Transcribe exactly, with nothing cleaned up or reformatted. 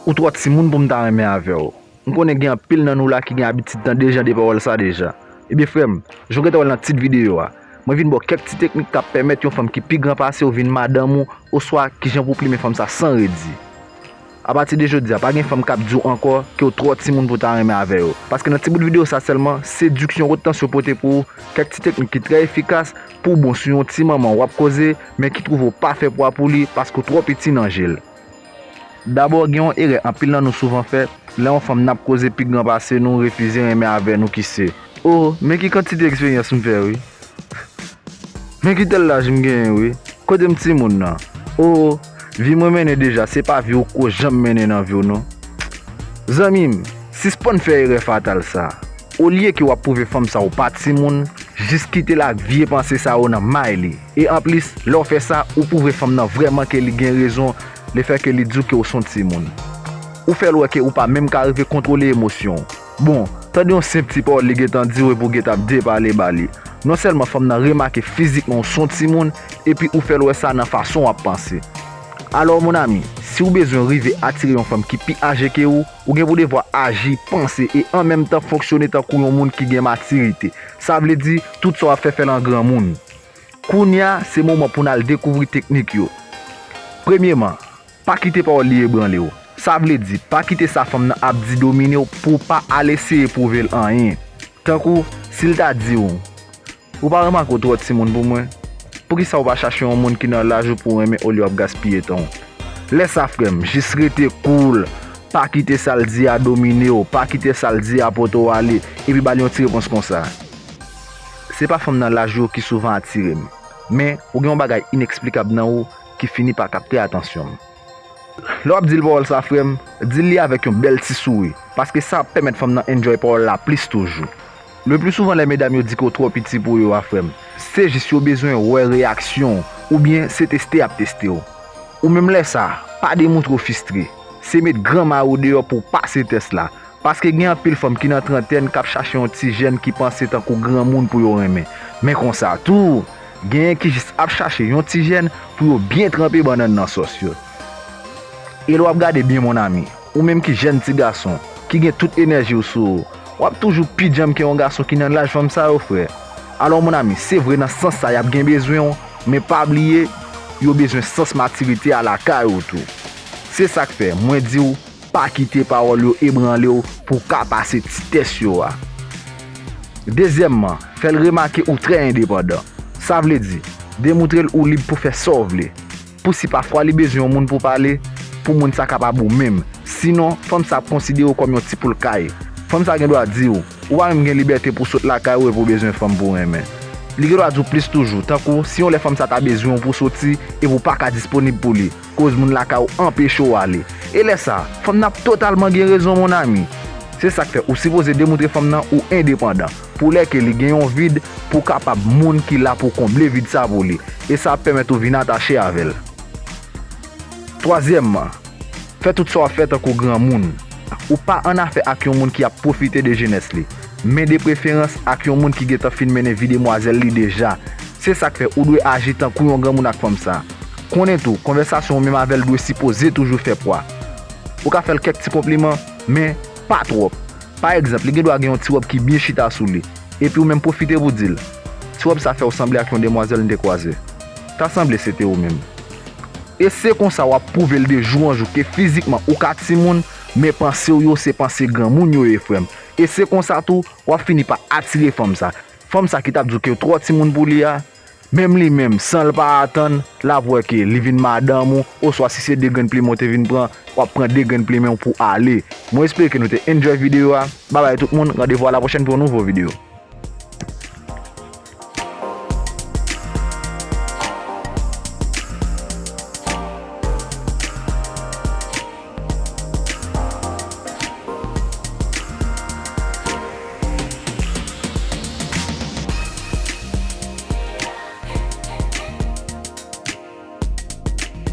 Ou twò timoun pou m ta renmen avè w. M konnen gen anpil nan nou la ki gen abitid tande jan de pawòl sa deja. Ebyen, frè m, jan w gentan wè l nan tit videyo a, mwen vin ba w kèk ti teknik k ap pèmèt yon fanm ki pi gran pase w vin madanm ou, oswa kijan pou w plimen fanm sa san redi. Apati de jodi a, pa gen fanm k ap di w ankò ke w twò timoun pou w ta renmen avè yo. Paske nan ti bout videyo sa sèlman, sediksyon, retan sou pote pou ou, kèk ti teknik ki trè efikas pou w bon sou yon ti manman w ap koze, men ki twouve w pa fè pwa pou li paske w twò piti nan je l. Dabò, gen yon erè anpil nan nou souvan fè, lè yon fanm n ap koze pi gran pase nou refize renmen avè nou ki se, "O, men ki kantite eksperyans m fè, wi. Men ki tèl laj m genyen, wi. Kote m timoun nan? O, vi mwen mennen deja, se pa vi w ko janm mennen nan vi w, non." Zanmi m, sispann fè erè fatal sa. Olye ke w ap pwouve fanm sa w pa timoun, jis kite l ak vye panse sa yo nan may li. E anplis, lè w fè sa, ou pwouve fanm nan vrèman ke li gen rezon lefètke li di w ke w s on timoun. Ou fè l wè ke ou pa menm ka rive kontwole emosyon w. Bon, tande yon senp ti pawòl li gentan di w epi w gentan ap depale ba li. Non sèlman fanm nan remake fizikman w s on timoun, epi ou fè l wè sa nan fason w ap panse. Alò, mon ami, si w bezwen rive atire yon fanm ki pi aje ke ou, ou gen pou devwa aji, panse e an menm tan fonksyone tankou yon moun ki gen matirite. Sa vle di, tout sa w ap fè, fè l an granmoun. Kounye a, se moman pou n al dekouvri teknik yo. Premyeman, pa kite pawòl li ebranle w. Sa vle di, pa kite sa fanm nan ap di domine w pou w pa al eseye pwouve l anyen. Tankou, si l ta di w, "Ou pa remake w twò timoun pou mwen? Poukisa w pa chache yon moun ki nan laj ou pou w renmen olye w ap gaspiye tan w?" Lè sa, frè m, jis rete cool. Pa kite sa l di a domine w, pa kite sa l di a pote w ale, epi ba l yon ti repons konsa, "Se pa fanm nan laj ou yo ki souvan atire m, men ou gen yon bagay ineksplikab nan ou ki fini pa kapte atansyon m." Lè w ap di l pawòl sa, frè m, di l li avèk yon bèl ti souri, paske sa ap pèmèt fanm nan enjoy pawòl la plis toujou. Le pli souvan, lè medam yo di ke w twò piti pou yo a, frè m, se jis yo bezwen wè reyaksyon w, oubyen se teste y ap teste w. Ou menm lè sa, pa demoutre w fistre. Se met gran mari w deyò pou w pase tès la. Paske gen anpil fanm ki nan trantèn k ap chache yon ti jèn ki panse tankou granmoun pou yo renmen. Men konsa tou, genyen ki jis ap chache yon ti jèn pou yo byen tranpe bannann nan sòs yo. E lè w ap gade byen, mon ami, ou menm ki jèn ti gason, ki gen tout enèji w sou ou, w ap toujou pi djanm ke yon gason ki nan laj fanm sa yo, frè. Alò, mon ami, se vre nan sans sa y ap gen bezwen w, men pa bliye, yo bezwen sans matirite a lakay ou tou. Se sa k fè, mwen di w, pa kite pawòl yo ebranle w pou w ka pase ti tès yo a. Dezyèmman, fè l remake ou trè endepandan. Sa vle di, demoutre l ou lib pou fè sa w vle. Pou si pafwa li bezwen yon moun pou pale, pou moun sa kapab ou menm. Sinon, fanm sa ap konsidere w kòm yon ti poul kay. Fanm sa gen dwa di w, ou pa menm gen libète pou w sot lakay ou epi w bezwen fanm pou w renmen. Li gen dwa di w plis toujou, tankou si yon lè fanm sa ta bezwen w pou soti epi w pa ka disponib pou li, koz moun lakay ou anpeche w ale. E lè sa, fanm nan ap totalman gen rezon, mon ami. Se sa k fè ou sipoze demoutre fanm nan ou endepandan, pou lè ke li gen yon vid, pou w kapab moun ki la pou konble vid sa pou li, e sa ap pèmèt ou vin atache avè l. Twazyèmman, fè tout sa w ap fè tankou granmoun. Ou pa annafè ak yon moun ki ap pwofite de jenès li, men de preferans ak yon moun ki gentan fin mennen vi demwazèl li deja. Se sa k fè ou dwe aji tankou yon granmoun ak fanm sa. Konnen tou, konvèsasyon ou menm avè l dwe sipoze toujou fè pwa. Ou ka fè l kèk ti konpliman, men pa twòp. Pa egzanp, li gen dwa gen yon ti wòb ki byen chita sou li, epi ou menm pwofite pou di l, "Ti wòb sa fè w sanble ak yon demwazèl m te kwaze. Ta sanble se te ou menm." E se konsa w ap pwouve l de jou an jou ke fizikman ou ka timoun, men panse w yo se panse granmoun yo ye, frè m. E se konsa tou, w ap fini pa atire fanm sa. Fanm sa ki t ap di w ke w twò timoun pou li a, menm li menm, san l pa atann, l ap wè ke li vin madanm ou, oswa si se de grenn plimen w te vin pran, w ap pran de grenn plimen w pou ale. Mwen espere ke nou te enjoy videyo a. Babay tout moun, randevou a la pwochèn pou yon nouvo videyo.